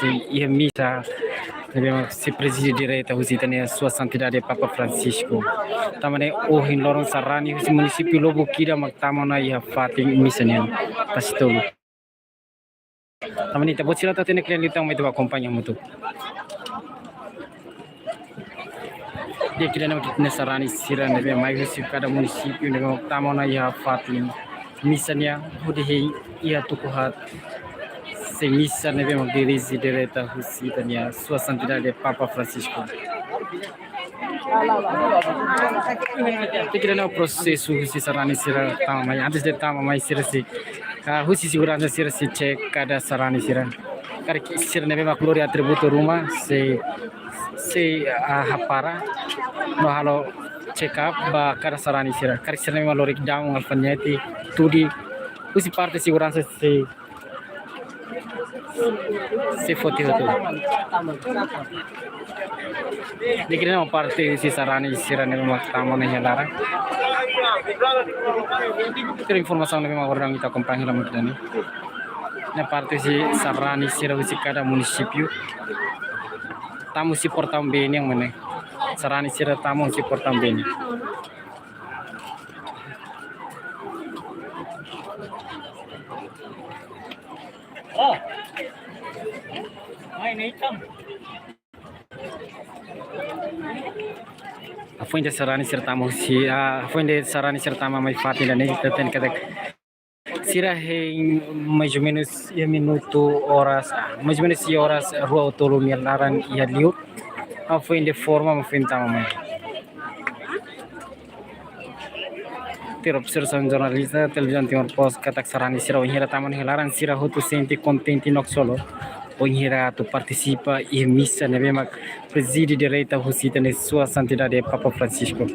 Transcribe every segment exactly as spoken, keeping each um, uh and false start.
iha misa ne'ebé mak sei prezide direta husi ita-nia Sua Santidade Papa Francisco. Tanba ne'e ohin loron sarani husi munisípiu Lubuk ida mak tama ona iha fatin misa nian, Tasi Tolu. Tanba ne'e ita-boot sira atu hatene kle'an liután, mai ita bá akompaña hamutuk. Di'ak, ida-ne'e mak ita-nia sarani sira ne'ebé mai husi kada munisípiu ne'ebé mak tama ona iha fatin misa nian, hodi hein iha tuku haat sei misa ne'ebé mak dirije direta husi ita-nia Sua Santidade Papa Francisco. Di'ak, ida-ne'e prosesu husi sarani sira tama mai. Antes de tama mai, sira sei, ah, husi seguransa sira sei cek kada sarani sira. Karik sira ne'ebé mak lori atributu ruma sei, sei, ah, hapara no halo check up ba kada sarani sira. Karik sira ne'ebé mak lori daun, alfinete, tudi, husi parte seguransa sei, sei foti hotu. Di'ak, ida-ne'e parte husi sarani sira ne'ebé mak tama ona iha laran. Tuir informasaun ne'ebé mak ohin ita akompaña hela mak ida-ne'e. Ne'e parte husi sarani sira husi kada munisípiu. Tama husi portaun B nian mak ne'e. Sarani sira tama husi portaun B nian. Hafoin de'it sarani sira tama husi, ah, hafoin de'it sarani sira tama mai fatin ida-ne'e, ita hatene katak sira hein mais ou menus iha minutu, oras, ah, mais ou menus iha oras rua ou tolu nia laran iha li'ur. Hafoin de'it forma, hafoin tama mai. Tuir observasaun jornalista Televizaun Timor Post katak sarani sira wainhira tama ona iha laran, sira hotu sente kontente no ksolok wainhira atu partisipa iha misa ne'ebé mak prezide direta husi ita-nia Sua Santidade Papa Francisco.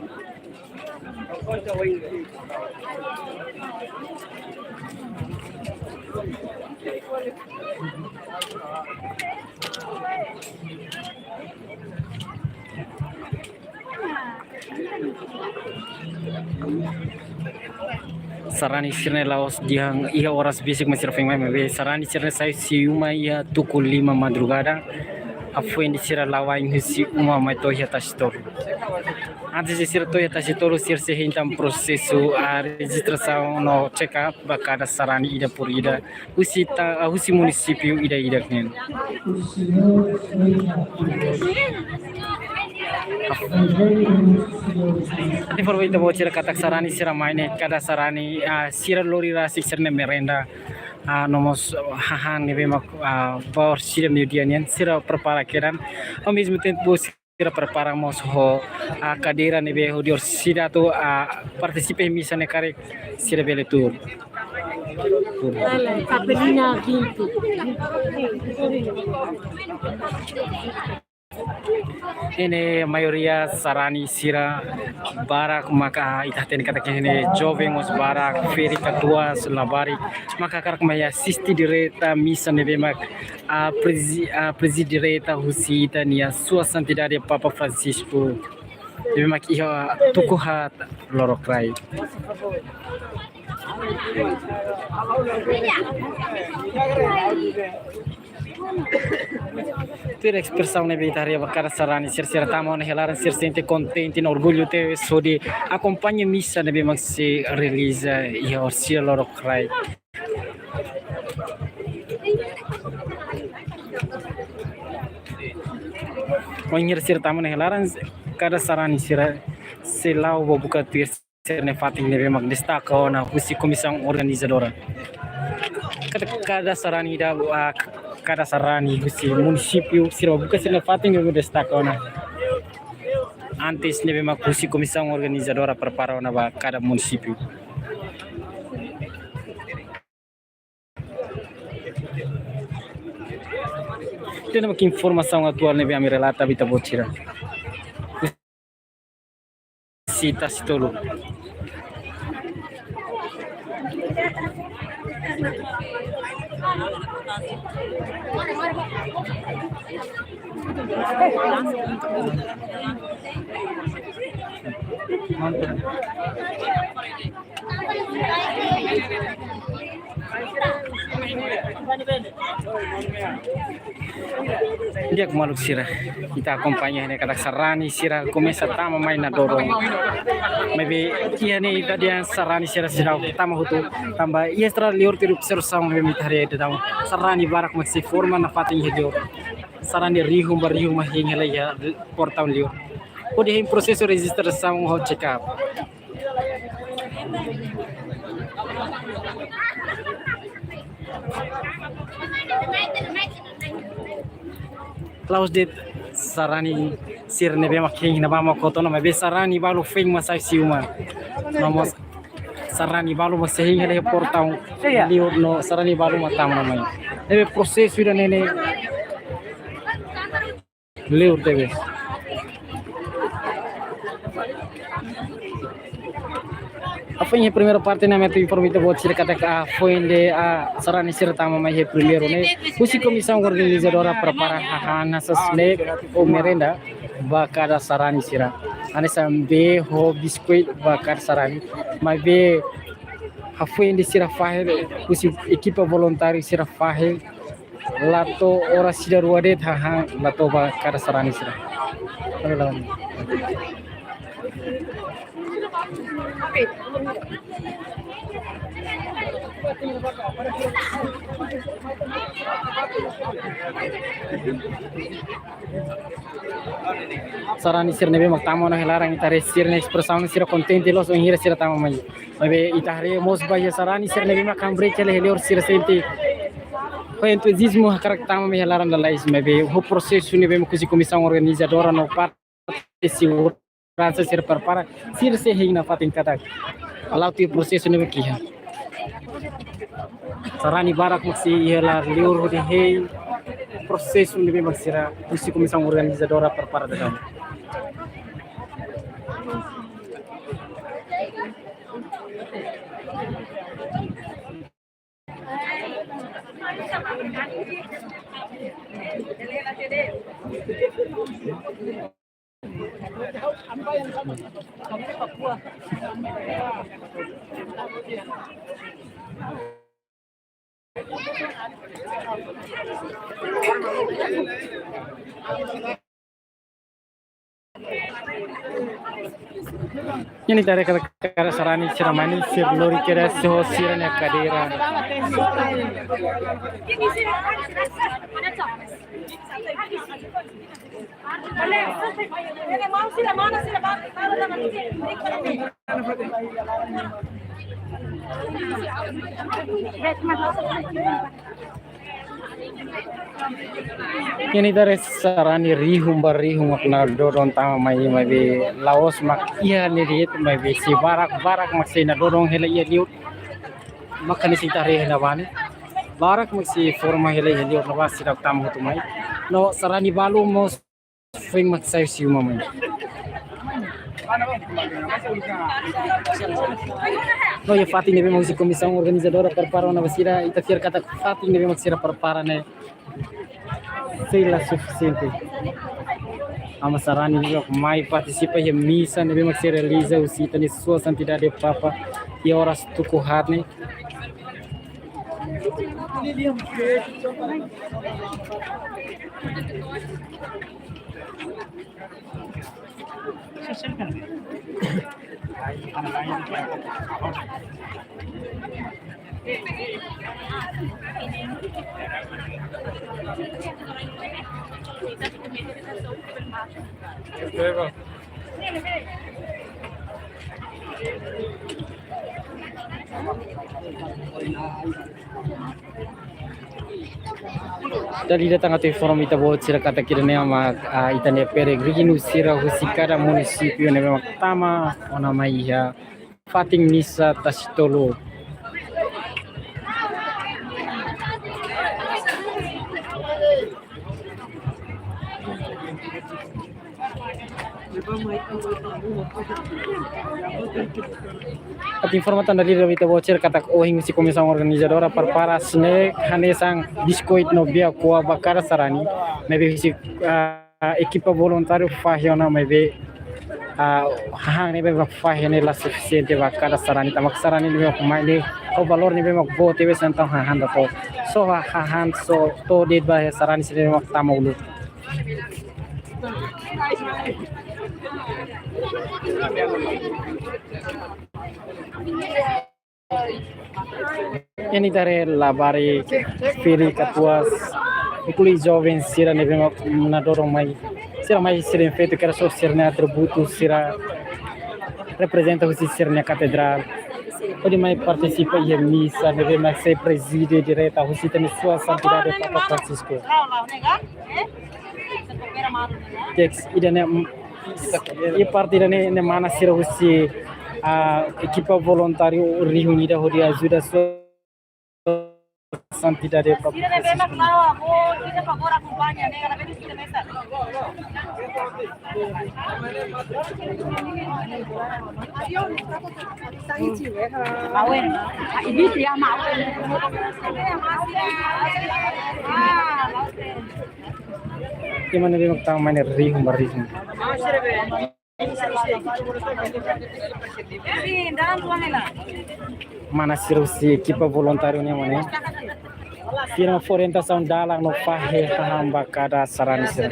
Sarani sira-ne'e la'ós dehan iha oras besik mak sira foin mai, maibé sarani sira-ne'e sai husi uma iha tuku lima madrugada. Hafoin de'it sira la'o ain husi uma mai to'o iha Tasi Tolu. Antes de sira to'o iha Tasi Tolu, sira sei hein tan prosesu, ah, rejistrasaun no check up ba kada sarani ida por ida husi ta-, ah, husi munisípiu ida-idak nian. Atu informa ita-boot sira katak sarani sira mai ne'e, kada sarani, ah, sira lori rasik sira-nia merenda, ah, no mós, ah, hahán ne'ebé mak, ah, ba orsida meiudia nian, sira prepara kedan. Ao mesmo tempo, sira prepara mós ho, ah, kadeira ne'ebé hodi orsida atu, ah, partisipa iha misa ne'e karik sira bele tuur. Capelina vinte. Ne'e maioria sarani sira barak maka ita hatene katak ne'e joven mós barak, ferik, katuas, labarik maka hakarak mai asiste direta misa ne'ebé mak, ah, prezi-, ah, prezide direta husi ita-nia Sua Santidade Papa Francisco ne'ebé mak iha tuku haat lorokraik. Tuir espresaun ne'ebé ita haree ba kada sarani sira, sira tama ona iha laran, sira sente kontente no orgullu tebes hodi akompaña misa ne'ebé mak sei realiza iha orsida lorokraik. Wainhira sira tama ona iha laran, kada sarani sira sei la'o ba buka tuir sira-nia fatin ne'ebé mak destaka ona husi komisaun organizadora. Kada, kada sarani ida, ah, kada sarani husi munisípiu sira ba buka sira-nia fatin ne'ebé destaka ona. Antes ne'ebé mak husi komisaun organizadora prepara ona ba kada munisípiu. Ida-ne'e mak informasaun atuál ne'ebé ami relata ba ita-boot sira. Husi Tasi Tolu. Di'ak maluk sira, ita akompaña ne'e katak sarani sira komesa tama mai nadodon. Maibé iha ne'e ita dehan sarani sira seidauk tama hotu tanba iha estrada liur tuir observasaun ne'ebé mak ita haree daudaun. Sarani barak mak sei forma nafatin iha liur. Sarani rihun ba rihun mak hein hela iha portaun liur. Hodi hein prosesu rejistrasaun ho check-up. La'ós de'it sarani sira ne'ebé mak hein iha ne'ebá mak hotu ona, maibé sarani balu foin mak sai husi uma. No mós sarani balu mak sei hein hela iha portaun liur no sarani balu mak tama ona mai. Ne'ebé prosesu ida-ne'e ne'e liur tebes. Hafoin iha primeira parte ne'e ami atu informa ita-boot sira katak hafoin de, ah, sarani sira tama mai iha primeiru ne'e, husi komisaun organizadora prepara hahán hanesan snack ou merenda ba kada sarani sira. Hanesan bee ho biskuit ba kada sarani. Maibé hafoin de sira fahe, husi ekipa voluntáriu sira fahe, la to'o oras ida rua de'it hahán la to'o ba kada sarani sira. Oke, lawan. Sarani sira ne'ebé mak tama ona iha laran, ita haree sira-nia espresaun, sira kontente loos bainhira sira tama mai. Maibé ita haree mós ba iha sarani sira ne'ebé mak hamriik hela iha liur, sira sente ho entuziazmu hakarak tama mai iha laran lalais, maibé ho prosesu ne'ebé mak husi komisaun organizadora no parte seguransa sira prepara, sira sei hein nafatin katak la'o tuir prosesu ne'ebé mak iha. Sarani barak mak sei iha laran liur hodi hein prosesu ne'ebé mak sira husi komisaun organizadora prepara daudaun. Iha ne'e ita haree katak kada sarani sira mane, sira lori kedas ho sira-nia kadeira. Iha ne'e ita haree sarani rihun ba rihun mak nadodon tama mai, maibé la'ós mak iha ne'e de'it, maibé sei barak, barak mak sei nadodon hela iha liur. Mak hanesan ita haree iha ne'ebá ne'e, barak mak sei forma hela iha liur ne'ebá, seidauk tama hotu mai. No sarani balu mós foin mak sai husi uma mai. No iha fatin ne'ebé mak husi komisaun organizadora prepara ona ba sira, ita fiar katak fatin ne'ebé mak sira prepara ne'e sei la sufisiente. Ami sarani ne'ebé mak mai partisipa iha misa ne'ebé mak sei realiza husi ita-nia Sua Santidade Papa iha oras tuku haat ne'e. Dala ida tan atu informa ita-boot sira katak ida-ne'e mak, ah, ita-nia peregrinu sira husi kada munisípiu ne'ebé mak tama ona mai iha fatin misa Tasi Tolu. Atu informa tan dala ida ba ita-boot sira katak ohin husi komisaun organizadora prepara snack hanesan biskuit no bee Aqua ba kada sarani. Maibé husi, ah, ekipa voluntáriu fahe ona, maibé ah, hahán ne'ebé mak fahe ne'e la sufisiente ba kada sarani, tanba sarani ne'ebé mak mai ne'e ho valór ne'ebé mak boot tebes, entaun hahán ida to'o. Só ha-, hahán só to'o de'it ba iha sarani sira ne'ebé mak tama uluk. Imi haree labarik, fila katuas, inklui joven sira ne'ebé mak nadador mai. Sira mai sira enfeita, kera só sira-nia atributu sira reprezenta husi sira-nia katedrál. Hodi mai partisipa iha misa ne'ebé mak sei prezide direta husi ita-nia Sua Santidade Papa Francisco. Ida-ne'e, mm, iha parte ida-ne'e, ne'e mana sira husi, ah, ekipa voluntáriu rihun ida hodi ajuda Sua Santidade Papa Francisco. Ema ne'ebé mak tama mai ne'e rihun ba rihun. Mana sira husi ekipa voluntáriu nian, mana? Sira fó orientasaun dalan no fahe hahán ba kada sarani sira.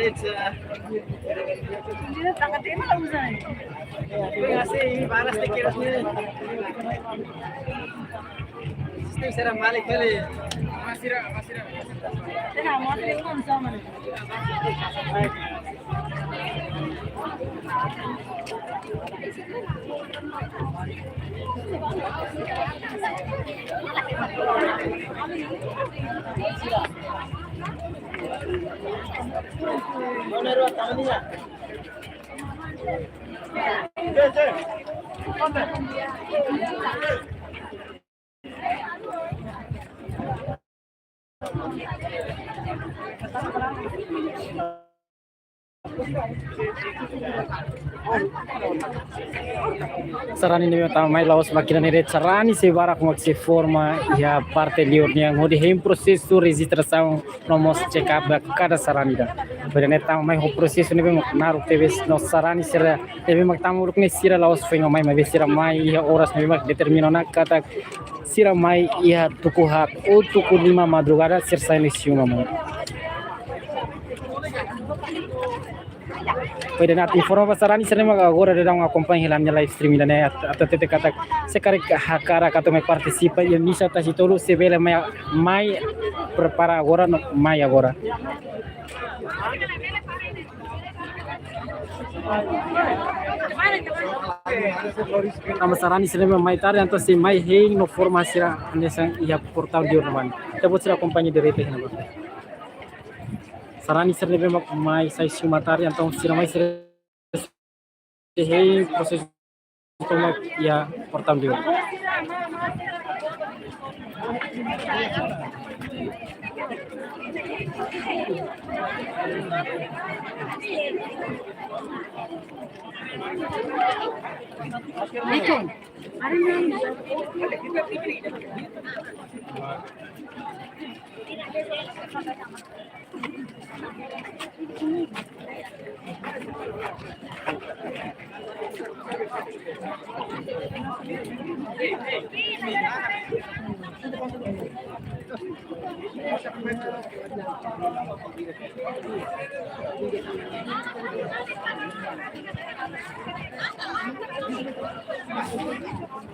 Sarani ne'ebé tama mai la'ós mak ida-ne'e de'it, sarani sira barak mak sei forma iha parte liur nian hodi hein prosesu rejistrasaun no mós check up ba kada sarani ida. Ida-ne'e tama mai ho prosesu ne'ebé mak naruk tebes no sarani sira ne'ebé mak tama uluk ne'e sira la'ós foin mai, maibé sira mai iha oras ne'ebé mak determina ona katak sira mai iha tuku haat ou tuku lima madrugada sira sai husi uma mai. Ida-ne'e atu informa ba sarani sira ne'ebé mak agora daudaun akompaña hela ami-nia live stream ida-ne'e, atu, atu hatete katak se karik hakarak atu mai partisipa iha misa Tasi Tolu, se bele mai, mai prepara agora no mai agora. Tanba sarani sira ne'ebé mai tarde, entaun sei mai hein no forma sira hanesan iha portaun liur ne'ebá. Ita-boot sira akompaña direta iha ne'ebá. Sarani sira ne'ebé mak mai sai husi uma tarde, entaun sira mai sira hein prosesu tomak iha portaun liur.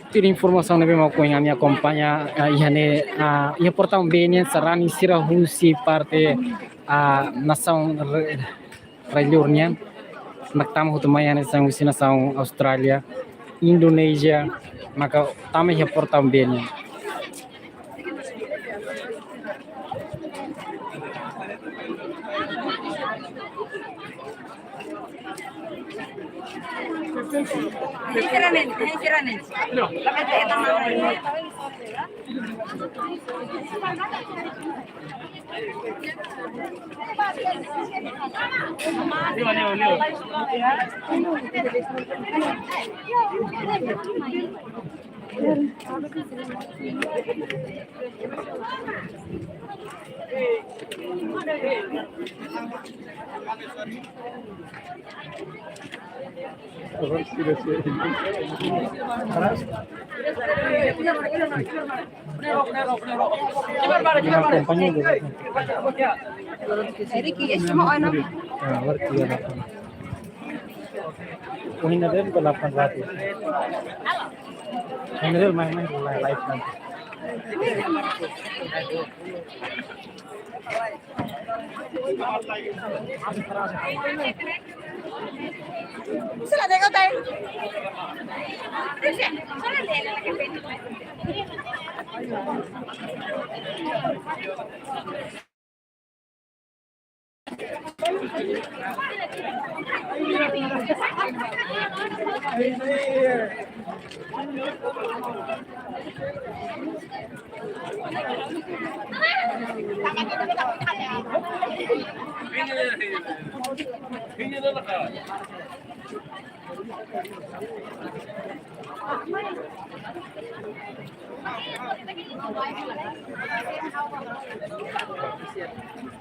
Tuir informasaun ne'ebé mak ohin ami akompaña, ah, iha ne'e, ah, iha portaun B nian sarani sira husi parte, ah, nasaun re-, rai liur nian, mak tama hotu mai hanesan husi nasaun Austrália, Indonézia, maka tama iha portaun B nian. Acompanha dulu. Eric, este mau anak. Ah, berarti ada. Oh, ini ada delapan ratus. Ini ada main-main dulu, live nanti.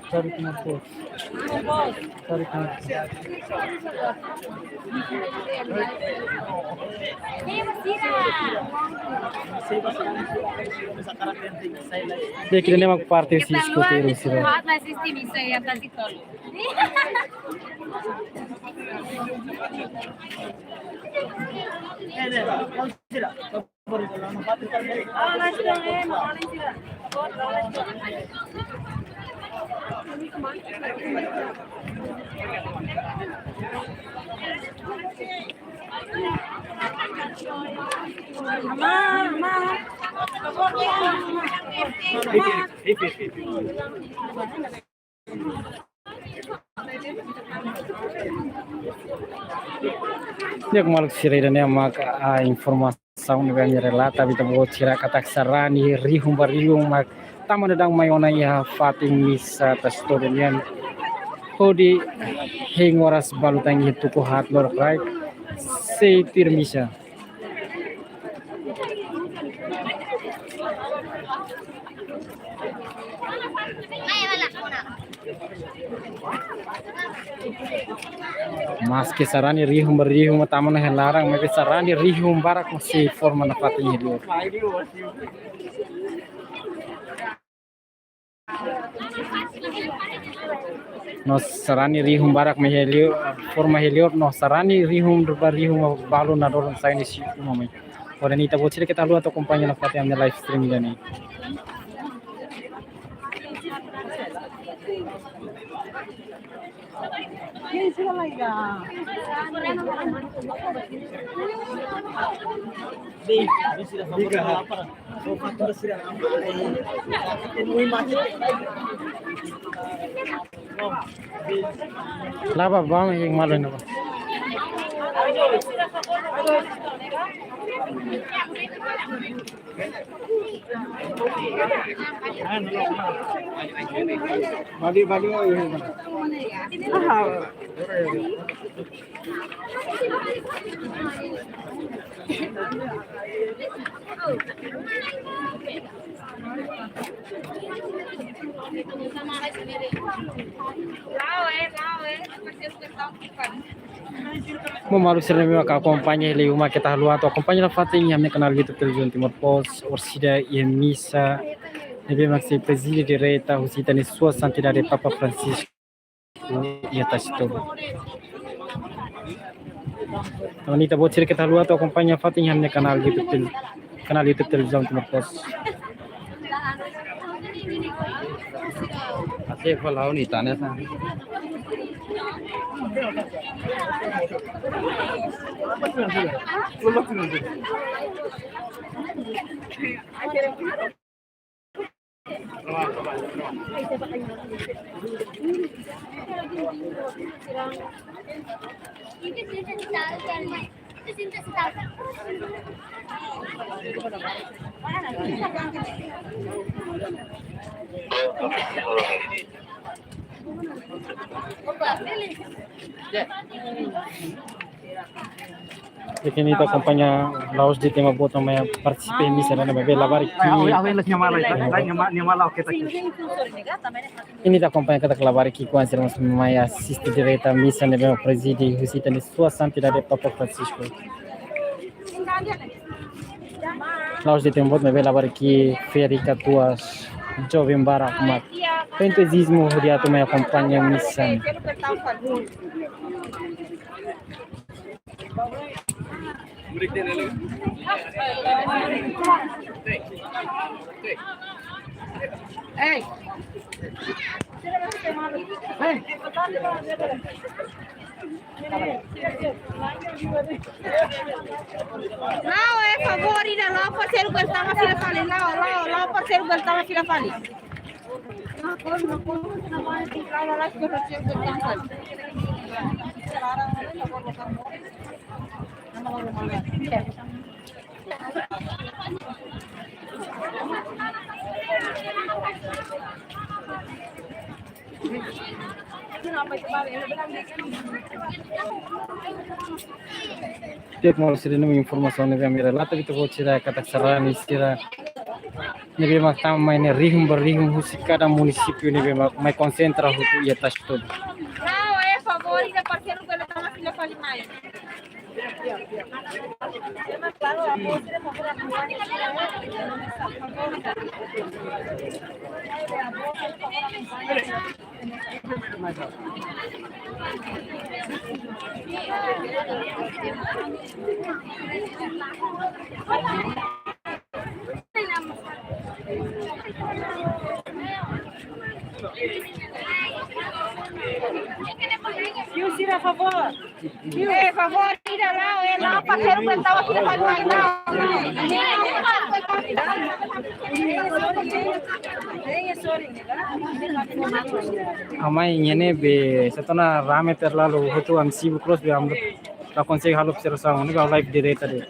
Cari kena tuh. Cari kena. Dia kira nembak parte si skuter sira. Di'ak, maluk sira, ida-ne'e mak informasaun ne'ebé ami relata ba ita-boot sira katak sarani rihun ba rihun mak tama daudaun mai ona iha fatin misa Tasi Toba nian, hodi hein oras balu tan iha tuku haat lorokraik sei tuir misa. Maski sarani rihun ba rihun mak tama ona iha laran, maibé sarani rihun barak mak sei forma nafatin iha li'ur. No sarani rihun barak mak iha li'ur, forma iha li'ur, no sarani rihun ba rihun balu nadolan sai husi uma mai. Hodi nune'e ita-boot sira keta haluha atu akompaña nafatin ami-nia live stream ida-ne'e. Laba bam yang malu ini, Bang. Balik, balik, oh, iya, iya. Bom, maluk sira ne'ebé mak akompaña iha li'ur uma, keta haluha atu akompaña nafatin iha ami-nia kanál YouTube Televizaun Timor Post, orsida iha misa ne'ebé mak sei prezide direta husi ita-nia Sua Santidade Papa Francisco iha Tasi Toba. Tanba ne'e ita-boot sira keta haluha atu akompaña nafatin iha ami-nia kanál YouTube Tel-, kanál YouTube Televizaun Timor Post. Así fue la unita, ¿no? Ita akompaña la'ós de'it ema boot mak mai partisipa iha misa ne'e, maibé labarik ki'ik. Ita akompaña katak labarik ki'ik oan sira mós mai asiste direta misa ne'ebé prezide husi ita-nia Sua Santidade Papa Francisco. La'ós de'it ema boot, maibé labarik ki'ik ferik katuas, joven barak mak entuziazmu hodi atu mai akompaña misa. La'o, é favór, ida la'o, parseiru bele tama fila fali, la'o, la'o, la'o, parseiru bele tama fila fali. Di'ak, maluk sira, ne'e informasaun ne'ebé ami relata ba ita-boot sira katak sarani sira ne'ebé mak tama mai ne'e rihun ba rihun husi kada munisípiu ne'ebé mak mai konsentra hotu iha Tasi Tolu. La'o, é favór, ida parseiru bele tama fila fali mai. Fiu sira, favór. Eh, favór, ida la'o, eh, la'o, parseiru bele tama fila fali mai, la'o. Amai, ne'e ne'ebé, se torna rame terlalu, hotu ami sibuk terus, be ami la konsege halo observasaun, ne'e ba live direta de'it.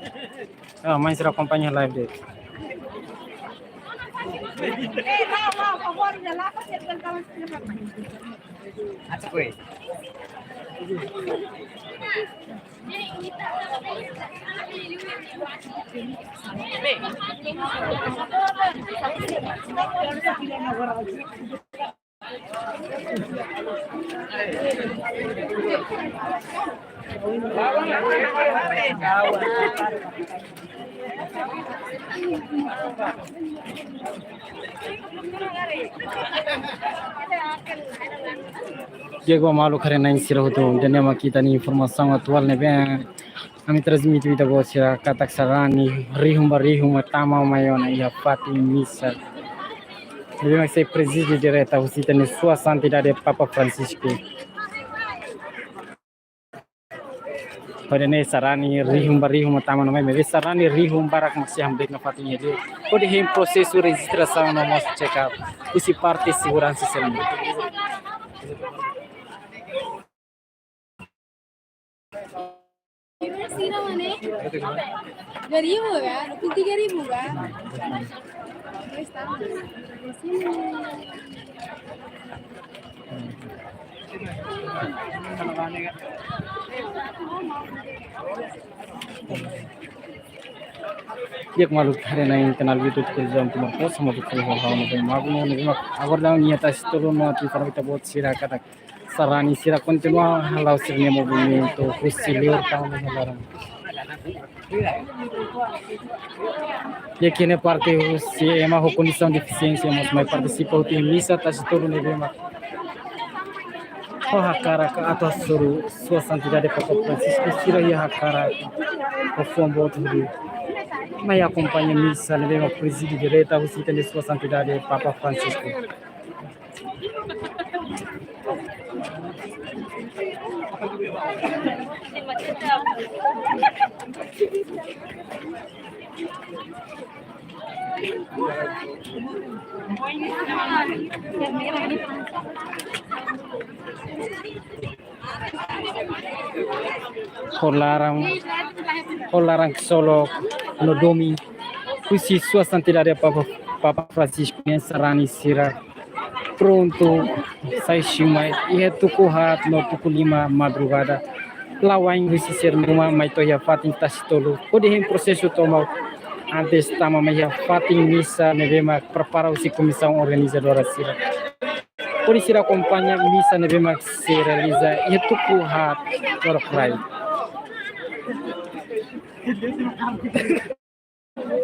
Ah, mai sira akompaña live de'it. Di'ak, maluk haree-na'in sira hotu, ida-ne'e mak ita-nia informasaun atuál ne'ebé ami transmite ba ita-boot sira katak sarani rihun ba rihun mak tama mai ona iha fatin misa ne'ebé mak sei prezide direta husi ita-nia Sua Santidade Papa Francisco. Hodi nune'e sarani rihun ba rihun mak tama ona mai, maibé sarani rihun barak mak sei hamriik ona fatin ne'e. Hodi hein prosesu rejistrasaun no mós check up husi parte seguransa sira-nian. Sira mana? Dua ribu ka? Dua puluh tiga ribu ka? Di'ak, maluk haree-na'in kanál YouTube Televizão Timor Post, maluk sira ho ha'u Nobel Magno, ne'ebé mak agora daudaun iha Tasi Tolu no atu informa ba ita-boot sira katak sarani sira kontinua hala'o sira-nia movimentu husi liur tama mai iha laran. Di'ak, ne'e parte husi ema ho kondisaun defisiénsia mós mai partisipa hotu iha misa Tasi Tolu ne'ebé mak ho hakarak atu hasoru Sua Santidade Papa Francisco, sira iha hakarak ho fuan boot hodi mai akompaña misa ne'ebé mak prezide direta husi ita-nia Sua Santidade Papa Francisco. Ho laran, ho laran ksolok no domin husi Sua Santidade Papa, Papa Francisco nian, sarani sira prontu sai husi mai iha tuku haat no tuku lima madrugada. la'o ain husi sira nia uma mai to'o iha fatin Tasi Tolu hodi hein prosesu tomak antes tama mai iha fatin misa ne'ebé mak prepara husi komisaun organizadora sira. Hodi sira akompaña misa ne'ebé mak sei realiza iha tuku haat loron rai.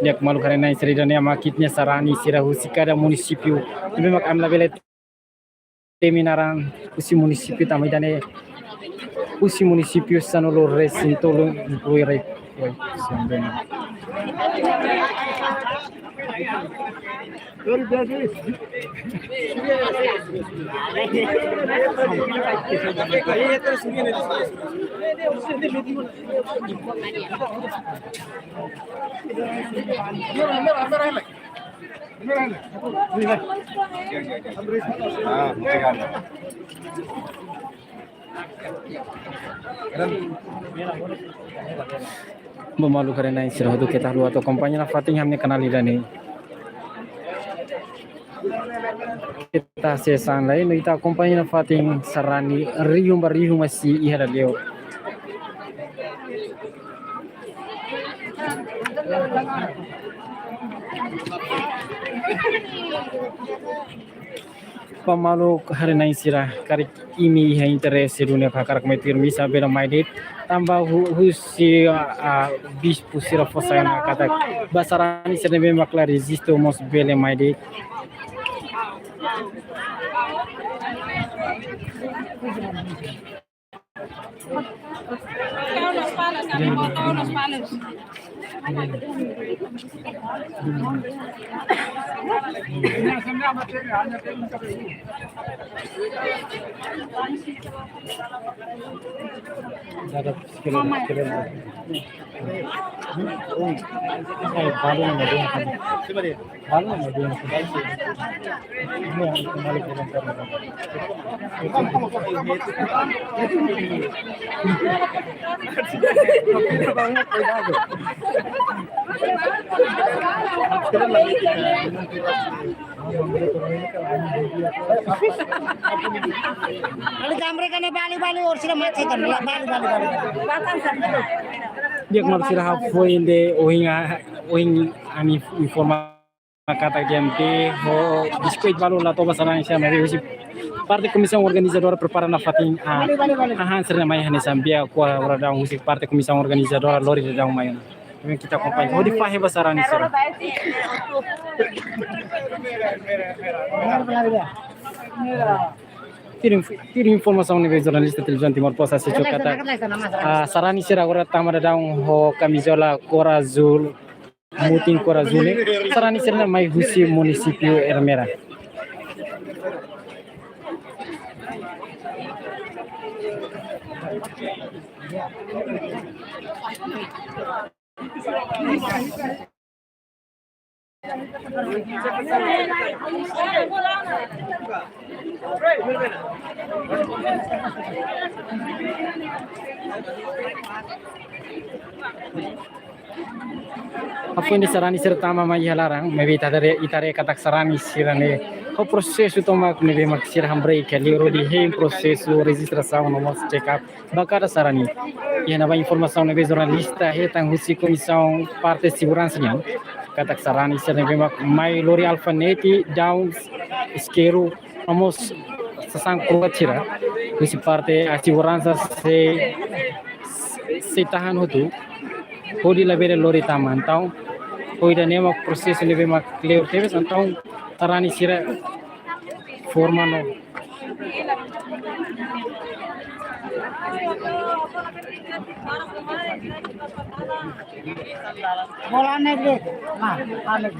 Di'ak maluk haree-na'in sira, ida-ne'e mak ita-nia sarani sira husi kada munisípiu. Ne'ebé mak ami labele temi naran husi munisípiu tanba ida-ne'e husi munisípiu sanulu-resin-tolu, inklui Raifuai. Bom, maluk haree-na'in sira hotu, keta haluha atu akompaña nafatin ami-nia kanál ida-ne'e. Keta hase'e sasán lai, no ita akompaña nafatin sarani rihun ba rihun mak sei iha dadaun. Ba maluk haree-na'in sira, karik imi iha interese duni hakarak mai tuir misa, bele mai de'it. Tanba hu-, husi, ah, ah, bispu sira fó sai ona katak ba sarani sira ne'ebé mak la rejistu mós bele mai de'it. Balik kamera kana balik, balik, or sira mati kan, balik, balik, balik. Di'ak maluk sira, hafoin de'it ohin, ohin ami informa katak diante ho biskuit balu la toba sarani sira, maibé husi parte komisaun organizadora prepara nafatin, ah, hahán sira mai hanesan bia kua ora daudaun husi parte komisaun organizadora lori daudaun mai ona. Imi ita akompaña hodi fahe ba sarani sira. Tuir inf-, tuir informasaun ne'ebé jornalista Televizaun Timor Post asesu katak, ah, sarani sira agora tama daudaun ho kamizola kór azúl, mutin kór azúl ne'e. Sarani sira ne'e mai husi munisípiu Ermera. Hafoin de'it sarani sira tama mai iha laran, maibé ita haree, ita haree katak sarani sira ne'e ho prosesu tomak ne'ebé mak sira hamriik hela hodi hein prosesu rejistrasaun no mós check up ba kada sarani. Iha ne'ebá informasaun ne'ebé jornalista hetan husi komisaun parte seguransa nian katak sarani sira ne'ebé mak mai lori alfanete, daudaun iskeru, no mós sasán kro'at sira, husi parte, ah, seguransa sei, sei tahan hotu hodi labele lori tama. Entaun ho ida-ne'e mak prosesu ne'ebé mak kleur tebes, entaun sarani sira forma no. Bola ne'e, nah, ne'e.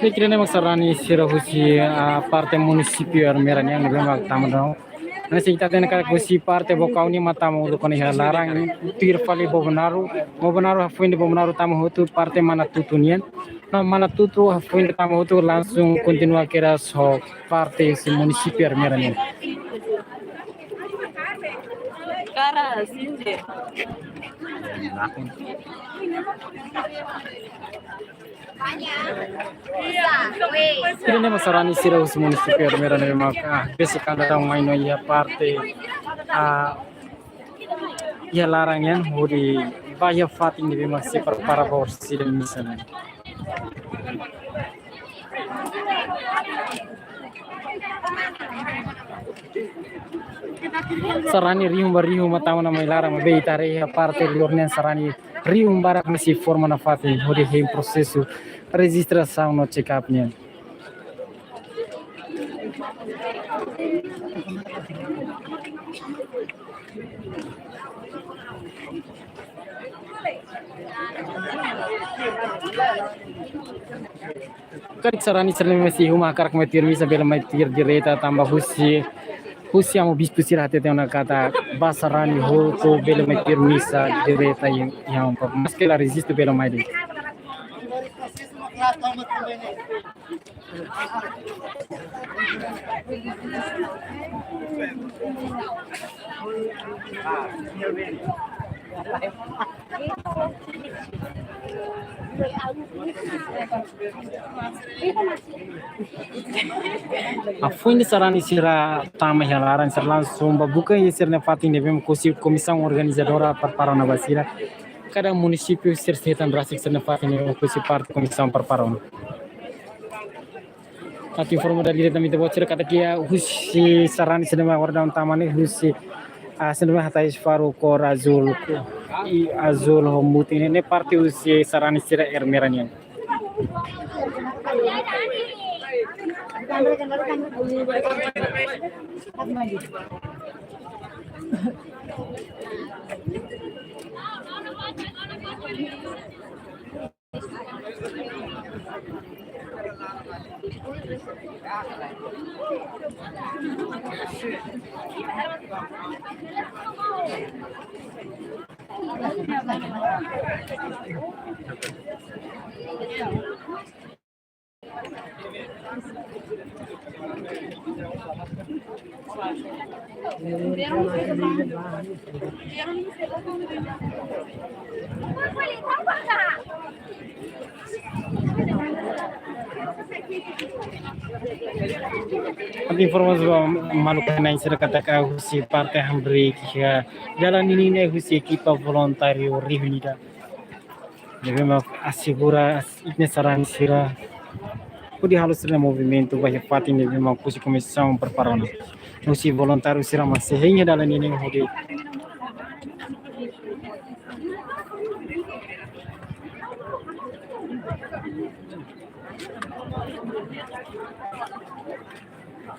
Ne'e ida-ne'e mak sarani sira husi, ah, parte munisípiu Ermera nian ne'ebé mak tama daudaun. Hanesan ita hatene katak husi parte Baucau nian mak tama uluk ona iha laran, tuir fali Bobonaro, Bobonaro hafoin de Bobonaro tama hotu parte Manatutu nian. No Manatutu hafoin de tama hotu langsung kontinua kedas ho parte husi munisípiu Ermera nian. Ida-ne'e mak sarani sira husi munisípiu Ermera ne'ebé maka besik anda tau mai no iha parte, ah, iha laran nian hodi bá iha fatin ne'ebé mak sei prepara ba orsida misa nian. Sarani rihun ba rihun mak tama ona mai laran, maibé ita haree iha parte liur nian sarani rihun barak mak sei forma nafatin hodi hein prosesu rejistrasaun no check-up nian. Karik sarani sira ne'ebé mak sei iha uma hakarak mai tuir misa bele mai tuir direta tanba husi, husi amu bispu sira hatete ona katak bá sarani hotu bele mai tuir misa direta iha, iha uma. Maske la rejistu bele mai de'it. Hafoin de sarani sira tama iha laran, sira langsung bá buka iha sira-nia fatin ne'ebé mak husi komisaun organizadora prepara ona ba sira. Kada munisípiu sira sei hetan rasik sira-nia fatin ne'ebé mak husi parte komisaun prepara ona. Atu informa diretamente ba sira katak iha husi sarani sira ne'ebé mak agora daudaun tama ne'e husi, ah, sira ne'ebé mak hatais faru kór azúl, i azúl ho mutin ne'e, ne'e parte husi sarani sira Ermera nian. Atu informa ba maluk sira katak husi parte hamriik iha dalan ninin ne'e husi ekipa voluntáriu rihun ida ne'ebé mak asegura ita-nia sarani sira hodi halo sira-nia movimentu ba iha fatin ne'ebé mak husi komisaun prepara ona. Husi voluntáriu sira mak sei hein iha dalan ninin hodi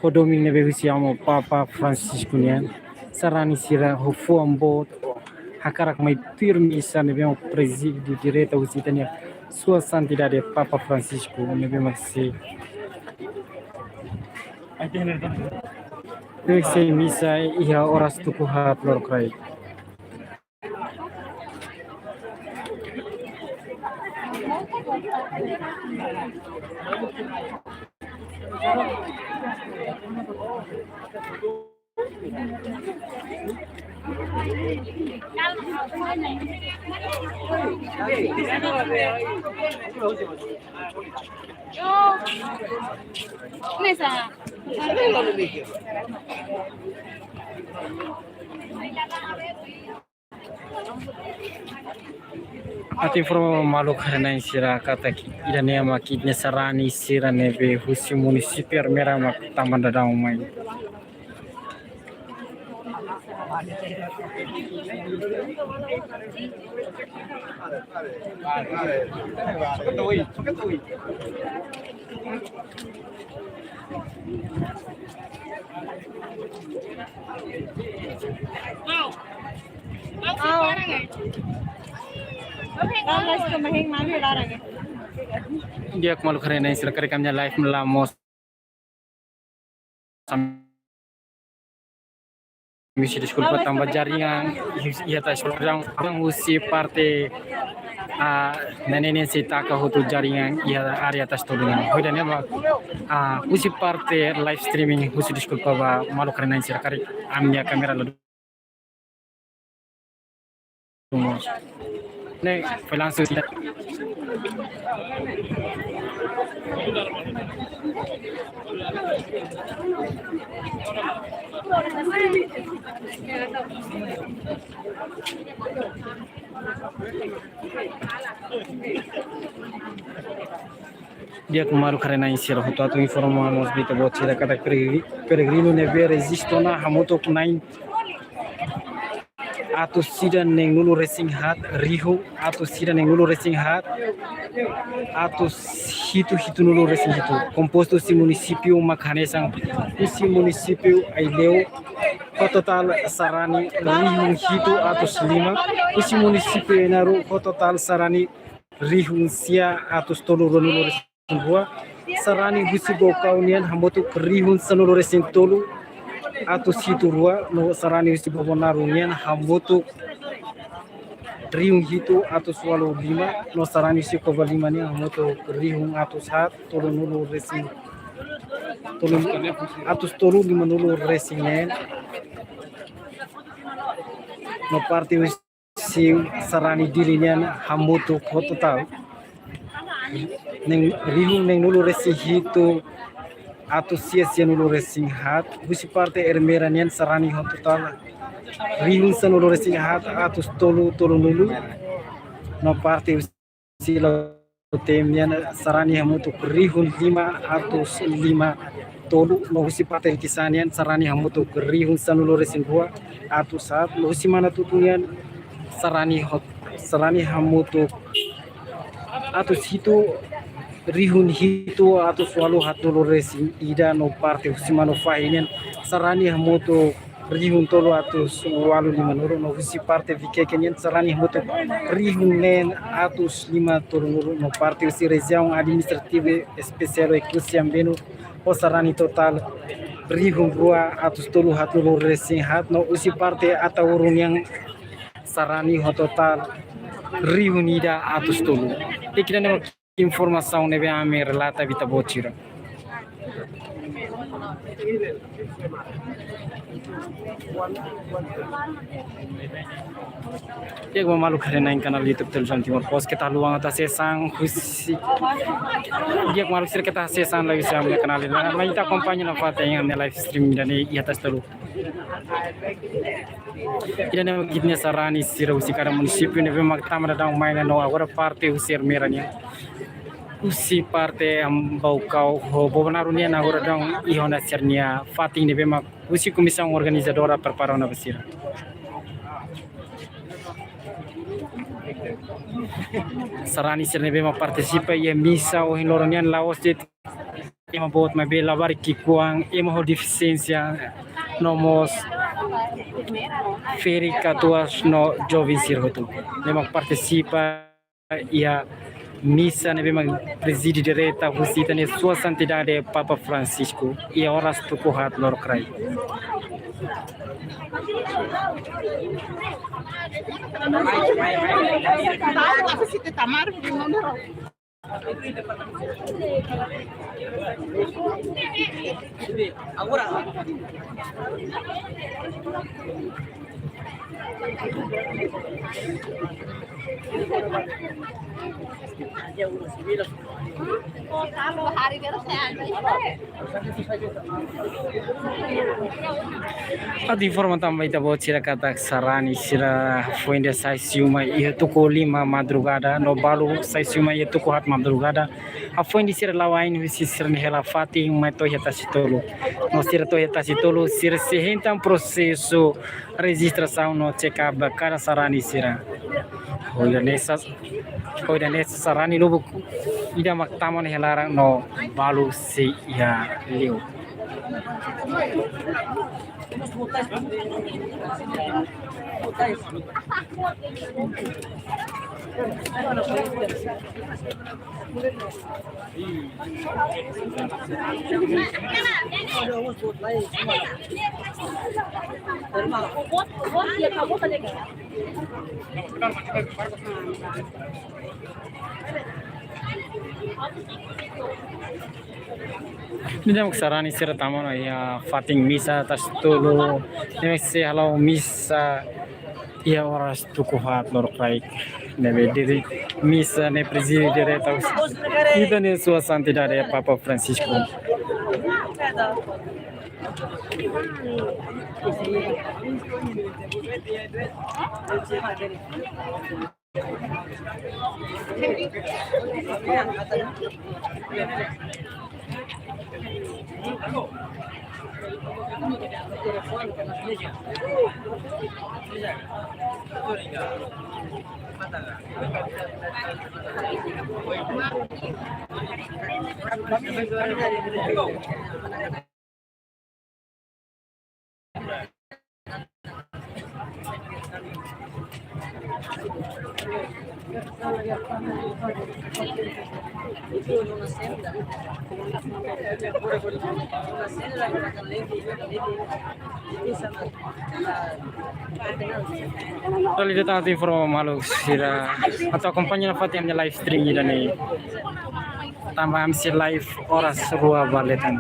ho domin ne'ebé husi amu Papa Francisco nian, sarani sira ho fuan boot hakarak mai tuir misa ne'ebé mak prezide direta husi ita-nia Sua Santidade Papa Francisco ne'ebé mak sei, ne'ebé sei misa iha oras tuku haat lorokraik. Atu informa maluk haree-na'in sira katak ida-ne'e mak ita-nia sarani sira ne'ebé husi munisípiu Ermera mak tama daudaun mai. Di'ak maluk haree-na'in sira, karik ami-nia live la mosu. husi deskulpa tanba jaringan iha Tasi Tolu nian, husi parte, ah, ne'e ne'e sei taka hotu jaringan iha área Tasi Tolu nian. Ho ida-ne'e mak, ah, husi parte live streaming, husi deskulpa ba maluk rona-na'in sira karik ami-nia kámera la ne'e foi langsung. Di'ak maluk rona-na'in sira, hotu atu informa mós ba ita-boot sira katak peregri-, peregrinu ne'ebé rejista ona hamutuk na'in atus ida neenulu resin haat rihun, atus ida neenulu resin haat, atus hitu hitunulu resin hitu. Kompostu husi munisípiu mak hanesan, husi munisípiu Aileu, ho totál sarani rihun hitu atus lima. Husi munisípiu Ainaro, ho totál sarani rihun sia atus tolu ruanulu resin rua. Sarani husi Baucau nian hamutuk rihun sanulu resin tolu atus hitu rua, no sarani husi Bobonaro nian hamutuk rihun hitu atus ualu lima, no sarani husi Covalima nian hamutuk rihun atus haat tolunulu resin, tolu, atus tolu limanulu resin neen. No parte husi sarani Dili nian hamutuk ho totál neen, rihun neenulu resin hitu atus sia sianulu resin haat. Husi parte Ermera nian sarani ho totál rihun sanulu resin haat atus tolu tolunulu. No parte husi Lautém nian sarani hamutuk rihun lima atus lima tolu. No husi parte Likisá nian sarani hamutuk rihun sanulu resin rua atus haat. No husi Manatuto nian sarani hot-, sarani hamutuk atus hitu rihun hitu atus ualu haatnulu resin ida. No parte husi Manufahi nian sarani hamutuk rihun tolu atus ualu limanulu. No husi parte Viqueque nian sarani hamutuk rihun neen atus lima tolunulu. No parte husi Rejiaun Administrativa Espesiál Oekusi Ambenu, ho sarani totál rihun rua atus tolu haatnulu resin haat. No husi parte Ataúro nian sarani ho totál rihun ida atus tolu. Ida-ne'e mak informasaun ne'ebé ami relata ba ita-boot sira. Di'ak ba maluk rona-na'in kanál YouTube Televizaun Timor Post, keta haluha atu asesu husi. Di'ak maluk sira, keta asesu live husi ami-nia kanál ne'e. Mai ita akompaña nafatin ami-nia live stream ida-ne'e iha Tasi Tolu. Ida-ne'e mak ita-nia sarani sira husi kada munisípiu ne'ebé mak tama daudaun mai ona, no agora parte husi Ermera nian, husi parte, am, Baucau ho Bobonaro nian agora daudaun iha ona sira-nia fatin ne'ebé mak husi komisaun organizadora prepara ona ba sira. Sarani sira ne'ebé mak partisipa iha misa ohin loron nian la'ós de'it ema boot, maibé labarik ki'ikoan, ema ho defisiénsia, no mós ferik, katuas no joven sira hotu ne'ebé mak partisipa iha misa ne'ebé mak prezide direta husi ita-nia Sua Santidade Papa Francisco iha oras tuku haat lorokraik. Atu informa tan ba ita-boot sira katak sarani sira hafoin de'it sai husi uma iha tuku lima madrugada, no balu sai husi uma iha tuku haat madrugada. Hafoin de'it sira la'o ain husi sira-nia hela fatin mai to'o iha Tasi Tolu. No sira to'o iha Tasi Tolu, sira sei hetan prosesu rejistrasaun no check-up ba kada sarani sira. Ho ida-ne'e sa-, ho ida-ne'e sarani lubuk ida mak tama ona iha laran no balu sei iha liur. Ida-ne'e mak sarani sira tama ona iha fatin misa Taix Tolu. Ne'e mak sei hala'o misa iha oras tuku haat lorokraik. Ne'ebé dirije misa ne'e prezide direta husi ita-nia Sua Santidade Papa Francisco. Dala ida tan atu informa maluk sira atu akompaña nafatin ami-nia live stream ida-ne'e. Tanba ami sei live oras rua ba leten.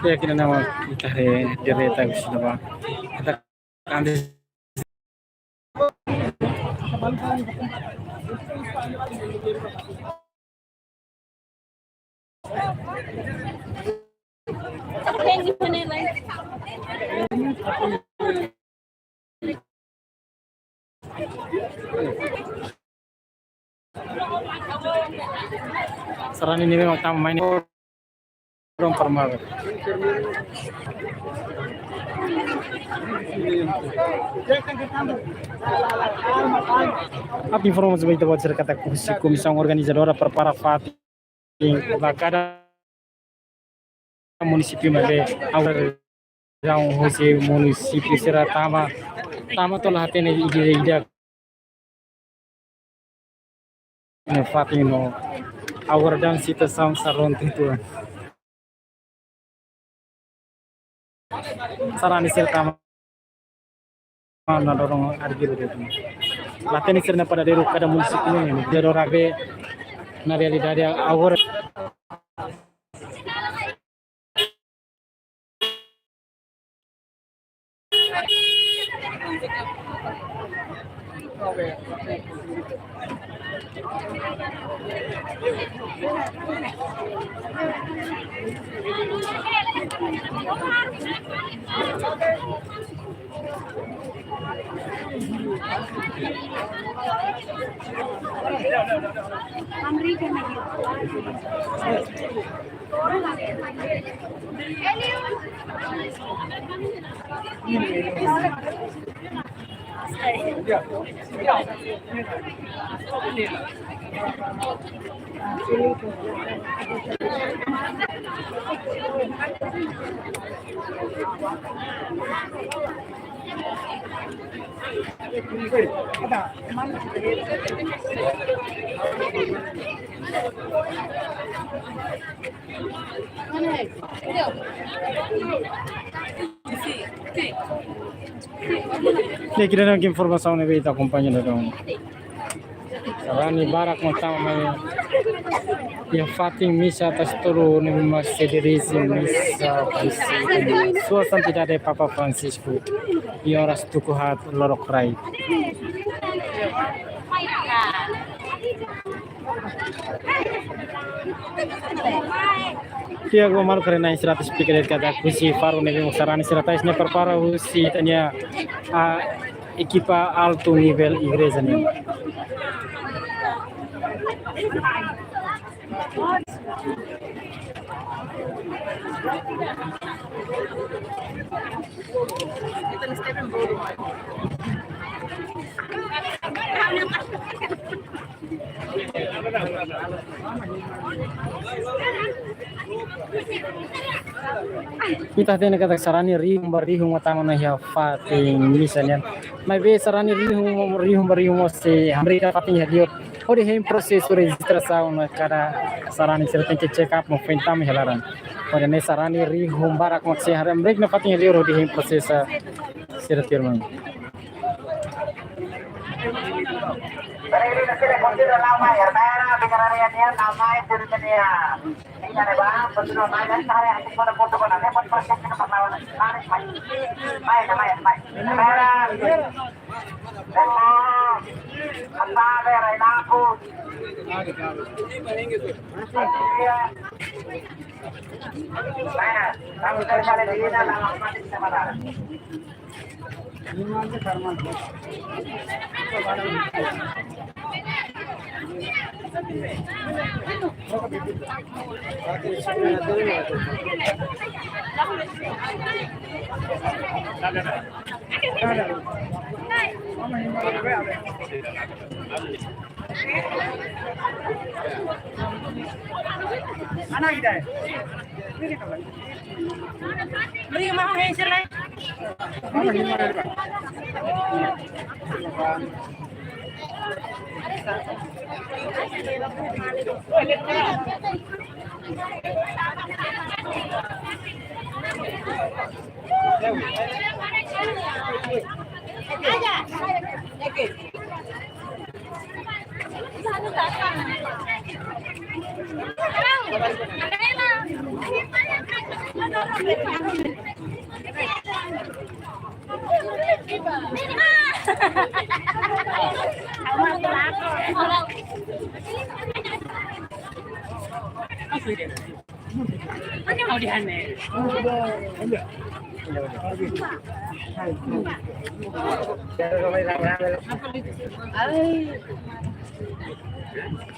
Ya, kira nama kita he direta ke sini, Bang. Kita ambil. Sarani ne'e memang tama mai ne'e. Belum pernah. Atu informa ba ita-boot sira katak husi komisaun organizadora prepara fatin ba kada munisípiu ne'ebé agora husi munisípiu sira tama, tama to'o la hatene ida-ida. Ne'e fatin no agora daudaun situasaun saronte tuan. Sarani sira tama na dorong argiru de'it. La hatene sira-nia paradeiru kada munisípiu ne'e, dia dora be na realidade agora. Ne'e kira-kira informasaun ne'ebé ita akompaña daudaun. Sarani barak mak tama mai iha fatin misa Taix Tolu ne'ebé mak sei dirije misa husi Sua Santidade Papa Francisco iha oras tuku haat lorokraik. Tiago Malu karena seratus pikir kata husi faru ne'ebé mak sarani seratus ne'e prepara husi ita-nia, ah, ekipa altu nivel igreja nian. Ita hatene katak sarani rihun ba rihun mak tama ona iha fatin misa nian. Maibé sarani rihun, rihun ba rihun mós sei hamriik iha fatin iha liur. Hodi hein prosesu rejistrasaun no kada sarani sira tenke check up no foin tama iha laran. Hodi nune'e sarani rihun barak mak sei hamriik iha fatin iha liur hodi hein prosesu sira tuirmai.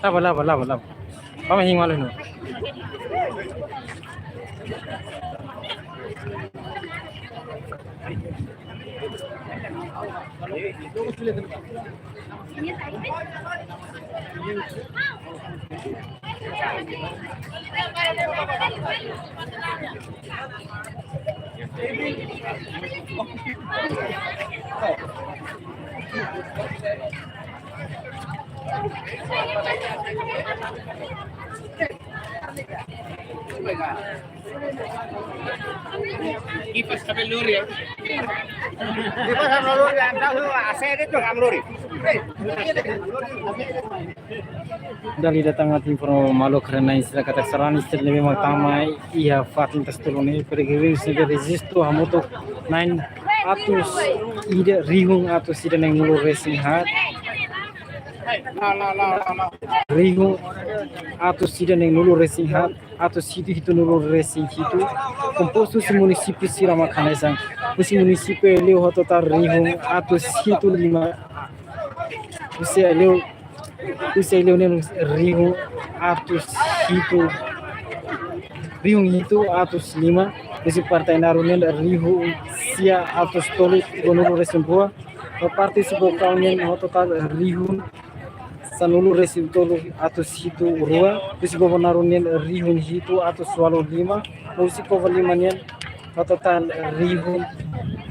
Laba, laba, laba, laba. Vamos, hein, malu, no. Kipas kabel lori ya. Kipas kabel lori ya, entah tu asal itu kabel lori. Dala ida tan atu informa maluk karena istilah katak sarani setiap lebih mak tama iha fatin ita-nia tulun ne'e, pede giri sehingga rejistu hamutuk na'in atus ida, rihun atus ida na'in-nulu resin haat. Rihun atus ida na'in-nulu resin haat, atus hitu hitunulu resin hitu. Kompostu husi munisípiu sira mak hanesan. Husi munisípiu Aileu ho totál rihun atus hitu lima. Husi Aileu, husi Aileu nian rihun atus hitu, rihun hitu atus lima. Husi parte Ainaro nian rihun sia atus tolu ruanulu resin rua. No parte husi Baucau nian ho totál rihun sanulu resin tolu atus hitu rua. Husi Bobonaro nian rihun hitu atus ualu lima. No husi Covalima nian ho totál rihun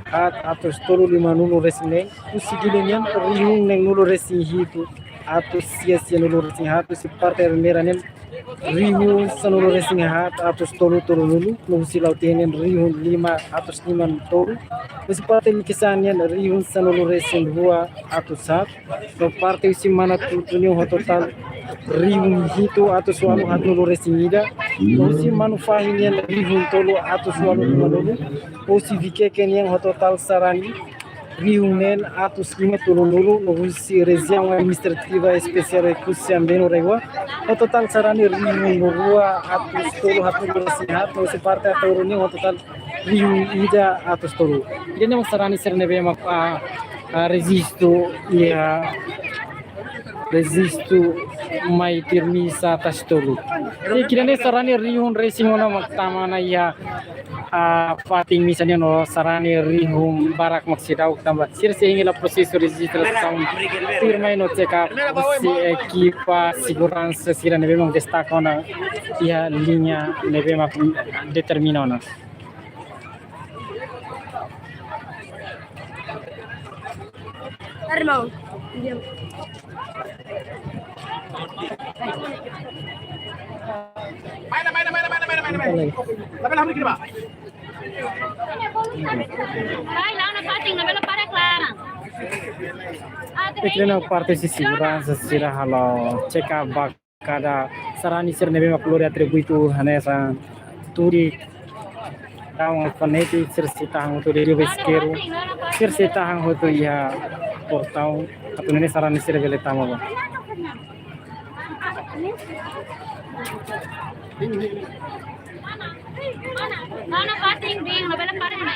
haat atus tolu limanulu resin neen. Husi Dili nian rihun neen-nulu resin hitu atus sia sianulu resin haat. Husi parte Ermera nian rihun sanulu resin haat atus tolu tolunulu. No husi Lautém nian rihun lima atus lima tolu. Husi parte Likisá nian rihun sanulu resin rua atus haat. No parte husi Manatuto nian ho totál rihun hitu atus ualu haatnulu resin ida. No husi Manufahi nian rihun tolu atus ualu limanulu. Husi Viqueque nian ho totál sarani rihun neen atus lima tolunulu. No husi Rejiaun Administrativa Espesiál Oekusi Ambeno Raiua ho totál sarani rihun rua atus tolu haatnulu resin haat. No husi parte Ataúro nian ho totál rihun ida atus tolu. Ida-ne'e mak sarani sira ne'ebé mak, ah, Ah, rejistu, iha rejistu mai tuir misa Tasi Tolu. Iha ne'e sarani rihun resin ona mak tama ona iha, ah, fatin misa nian no sarani rihun barak mak seidauk tanba sira sei hein hela prosesu rejistrasaun tuirmai no check up husi ekipa seguransa sira ne'ebé mak destaka ona iha liña ne'ebé mak determina ona. Irmão. Vai lá na fatin, na bela para clara. Iha ne'e parte husi seguransa sira halo check up ba kada sarani sira ne'ebé mak lori atributu hanesan tudik, tau alfinete, sira sei tahan hotu, liuliu ba iskeru, sira sei tahan hotu iha portaun, atu nune'e sarani sira bele tama ba. Não, não, fatin, bem, não, bela para, né?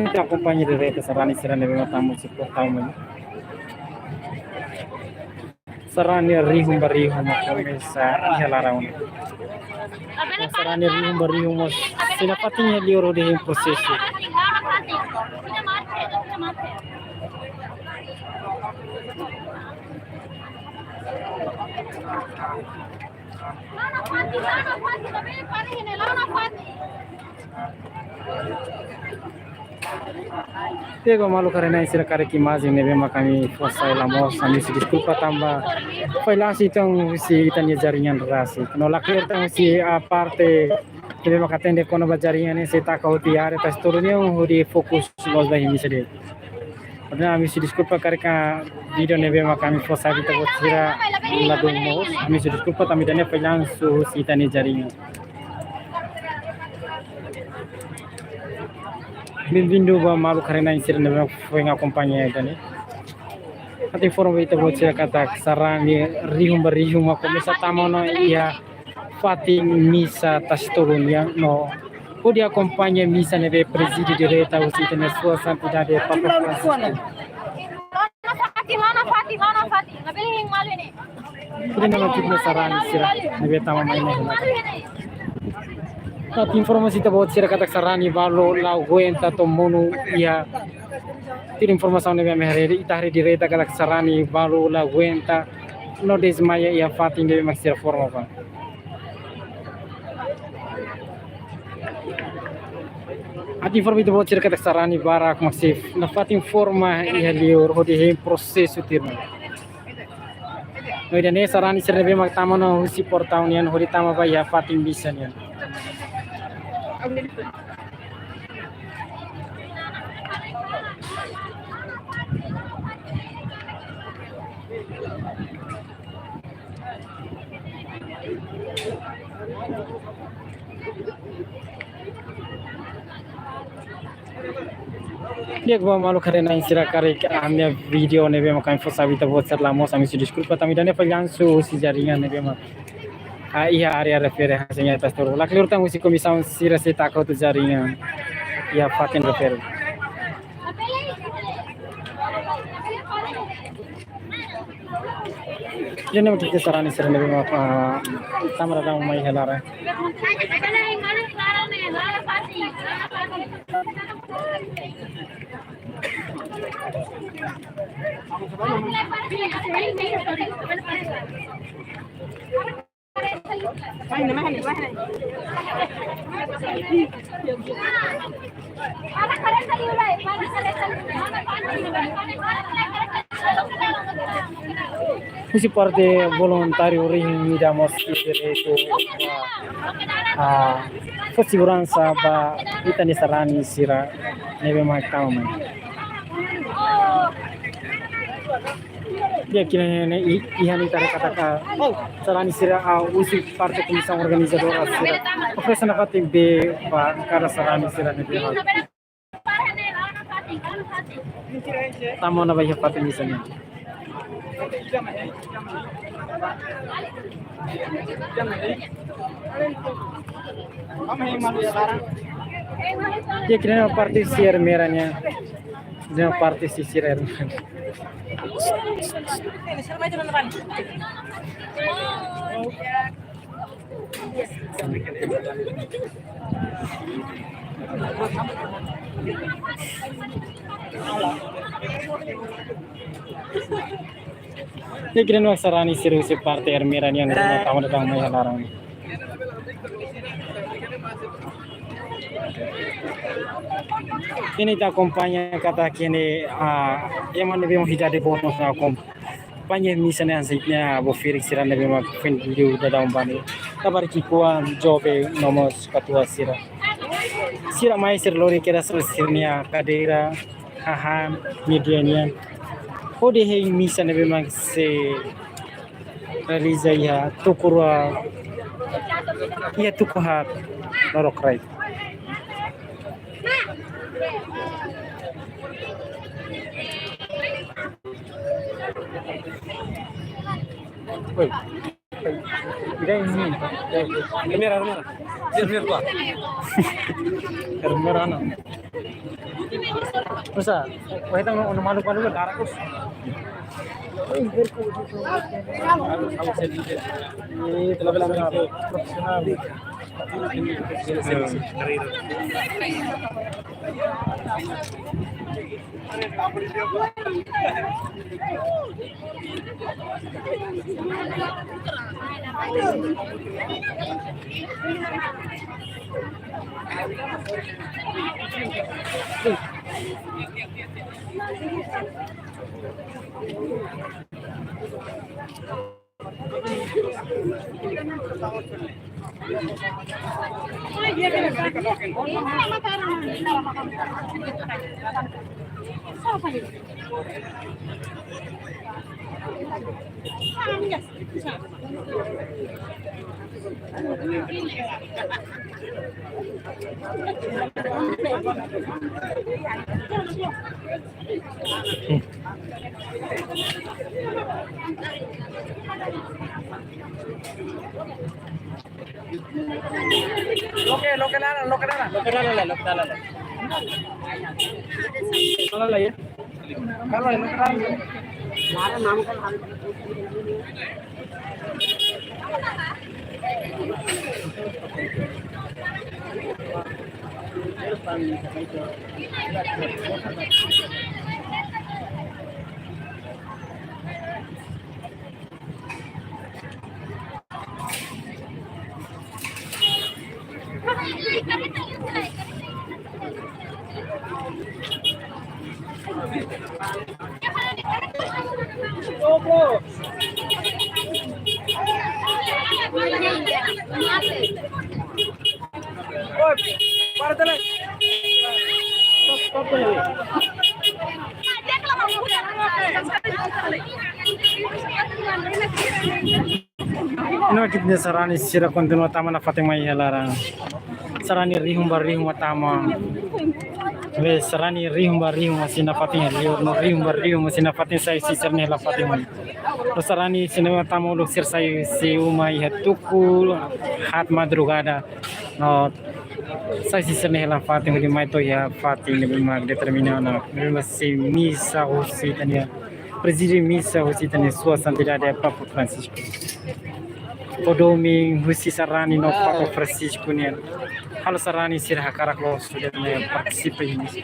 Ita akompaña direta sarani sira ne'ebé mak tama husi portaun mai. Sarani rihun ba rihun mak komesa iha laran ne'e. Sarani rihun ba rihun mós sei nafatin iha liur hodi hein prosesu. Di'ak, maluk haree-na'in sira, karik imajen ne'ebé mak ami fó sai la moos, ami husu deskulpa tanba fallansu entaun husi ita-nia jaringan rasik. No la kleur entaun husi, ah, parte ne'ebé mak atende kona-ba jaringan ne'e sei taka hotu iha área Tasi Tolu nian hodi fokus loos ba iha misa de'it. Portantu, ami husu deskulpa karik vídeo ne'ebé mak ami fó sai ba ita-boot sira ladún moos. Ami husu deskulpa tanba ida-ne'e fallansu husi ita-nia jaringan. Bem-vindu ba maluk haree-na'in sira ne'ebé mak foin akompaña ida-ne'e. Atu informa ba ita-boot sira katak sarani rihun ba rihun mak komesa tama ona iha fatin misa Tasi Tolu nian no hodi akompaña misa ne'ebé prezide direta husi ita-nia Sua Santidade Papa Francisco. Ida-ne'e mak tuir sarani sira ne'ebé tama mai ne'e. Atu informa ba ita-boot sira katak sarani balu la aguenta to'o monu iha. Tuir informasaun ne'ebé ami haree, ita haree direta katak sarani balu la aguenta no dezmaia iha fatin ne'ebé mak sira forma ba. Atu informa ba ita-boot sira katak sarani barak mak sei nafatin forma iha liur hodi hein prosesu tuirmai. No ida-ne'e sarani sira ne'ebé mak tama ona husi portaun nian hodi tama ba iha fatin misa nian. Di'ak, ba maluk haree-na'in sira, karik ami-nia vídeo ne'ebé mak ami fó sai ba ita-boot sira la moos, ami husu deskulpa tanba ida-ne'e fallansu husi jaringan ne'ebé mak, ah, iha área refere hanesan iha Tasi Tolu. La kleur entaun husi komisaun sira sei taka hotu jaringan iha fatin refere. Ida-ne'e mak tuir sarani sira ne'ebé mak, ah, tama daudaun mai iha laran. Husi parte voluntáriu rihun ida mós direitu, ah, fó seguransa ba ita-nia sarani sira ne'ebé mak tama mai. Di'ak, iha ne'e, i-, iha ne'e ita haree katak sarani sira, ah, husi parte komisaun organizadora sira oferese nafatin bee ba kada sarani sira ne'ebé mak tama ona ba iha fatin misa nian. Iha ne'e parte sira Ermera nian. Iha ne'e parte sira Ermera. Iha ne'e sarani sira husi parte Ermera nian, eh, tama datang mai iha laran. Ita akompaña katak iha ne'e, ah, ema ne'ebé mak idade boot mós akompaña misa ne'e, hanesan ne'e, avó ferik sira ne'ebé mak foin liu daudaun ba ne'e. Labarik ki'ikoan, joven no mós katuas sira. Sira mai, sira lori kedas sira-nia kadeira, hahán, nia di'ak nian. Hodi hein misa ne'ebé mak sei realiza iha tuku rua, iha tuku haat loron rai. Oi. Primera, primera. Primera, primera. Primera, no. O sea, pues esta no, no malu, malu, malu, malu. Eh, te lo veo profesional. Loke, loke laran, loke laran. Loke laran, loke laran. Kalau lah ya. Kalau loke laran. No, ita-nia sarani sira kontinua tama nafatin mai iha laran. Sarani rihun ba rihun mak tama. Be sarani rihun ba rihun mak sei nafatin iha liur, no rihun ba rihun mak sei nafatin sai sira-ne'e iha laran fatin mai. No sarani sira-ne'e mak tama uluk sira sai husi uma iha tuku haat madrugada. No sai sira-ne'e iha laran fatin hodi mai to'o iha fatin ne'ebé mak determina ona. Ne'ebé mak sei misa husi ita-nia, prezide misa husi ita-nia Sua Santidade Papa Francisco. Ho domin husi sarani no Papa Francisco nian. Halo sarani sira hakarak loos atu partisipa iha misa.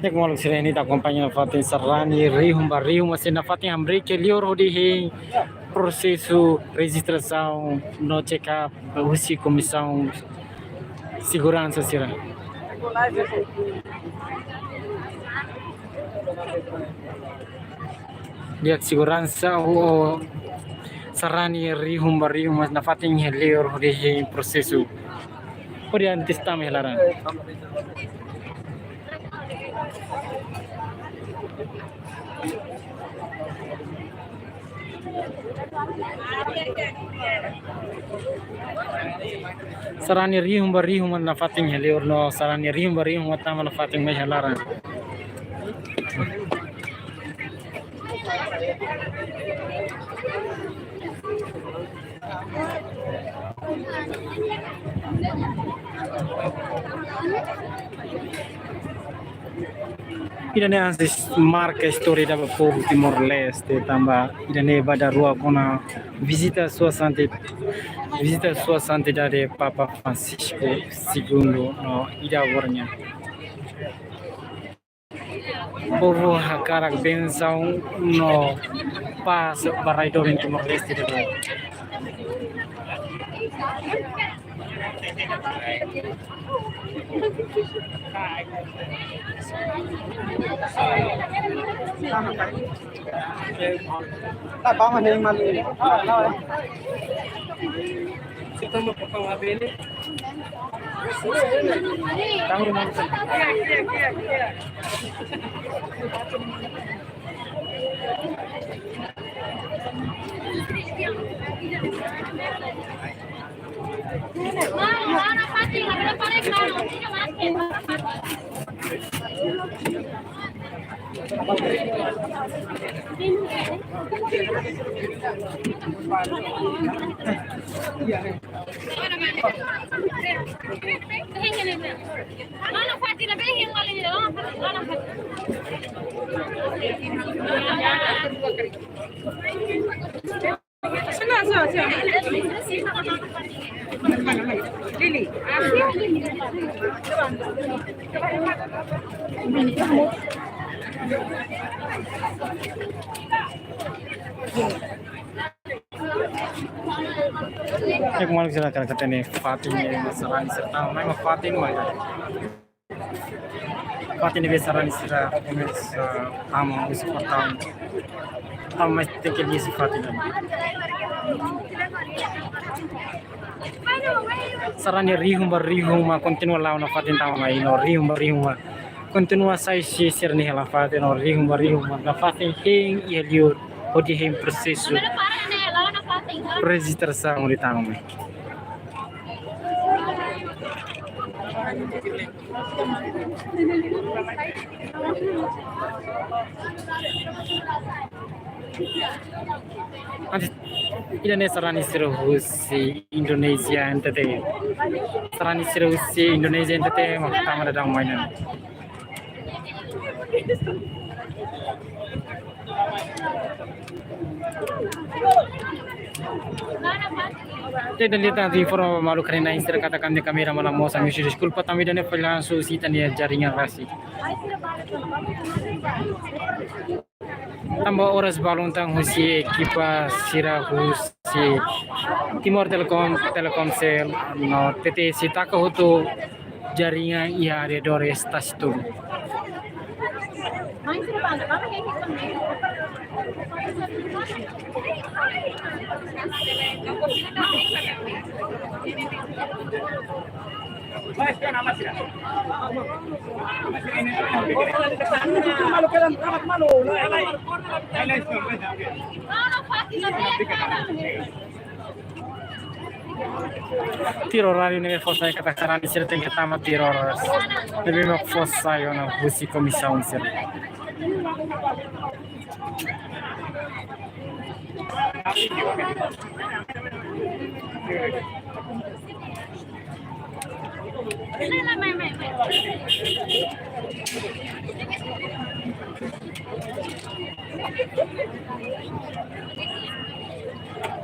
Ne'e maluk sira, ita akompaña nafatin sarani rihun ba rihun, mas nafatin hamriik iha liur hodi hein prosesu rejistrasaun no check up husi Komisaun Seguransa sira. Di'ak, seguransa ho sarani rihun ba rihun, mas nafatin iha liur hodi hein prosesu. Hodi antes tama iha laran. Sarani rihun ba rihun mak nafatin iha liur no sarani rihun ba rihun mak tama nafatin mai iha laran. Ida-ne'e antes marka istória ba povu Timor-Leste, tanba ida-ne'e ba daruak ona vizita Sua Santidade, vizita Sua Santidade Papa Francisco Segundu no ida agora nian. Povu hakarak bensaun no pás ba rai doben Timor-Leste ida-ne'e. Ne'e maluk sira, hakarak hatene fatin ne'e mak sarani sira tama, mak fatin mak. Fatin ne'ebé sarani sira komesa tama husi portaun. Tama mai tenke liu husi fatin. Sarani rihun ba rihun mak kontinua la'o nafatin tama mai, no rihun ba rihun mak kontinua sai husi sira-nia hela fatin, no rihun ba rihun mak nafatin hein iha liur hodi hein prosesu rejistrasaun hodi tama mai. Antes, ida-ne'e sarani sira husi Indonézia N T T. Sarani sira husi Indonézia N T T mak tama daudaun mai ona. Ita-nia liután atu informa ba maluk sira katak ami kamera mós la mosu, ami husu deskulpa tanba ida-ne'e fallansu husi ita-nia jaringan rasik. Tanba oras balun tan husi ekipa sira husi Timor Telecom, Telkomsel no T T C taka hotu jaringan iha arredores Tasi Tobu. Tuir oráriu ne'ebé fó sai katak sarani sira tenke tama tuir oras ne'ebé mak fó sai ona husi komisaun sira.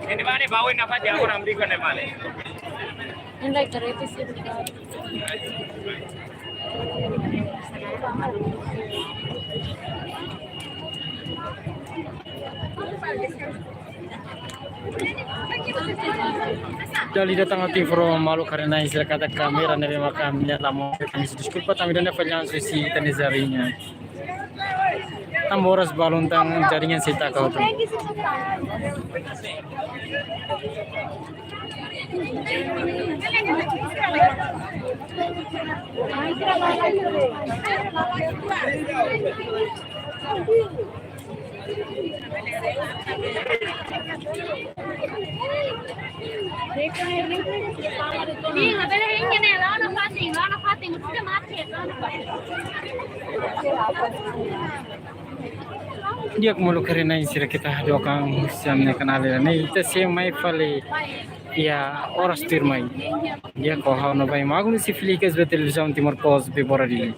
Ini mana bau ini apa dia orang berikan ini mana? Ini lagi kereta sih. Dala ida tan ha'u informa maluk haree-na'in sira katak kámera ne'ebé mak ami la mós, ami deskulpa tanba ida-ne'e fallansu husi ita-nia jaringan. Tanba oras balun tan jaringan sei taka hotu. Di'ak, maluk haree-na'in sira, ita hadook an husi ami-nia kanál ne'e, ita sei mai fali iha oras tuirmai. Di'ak, ho ha'u Novain Magno husi Filika S B Televizaun Timor Post, Bebora, Dili.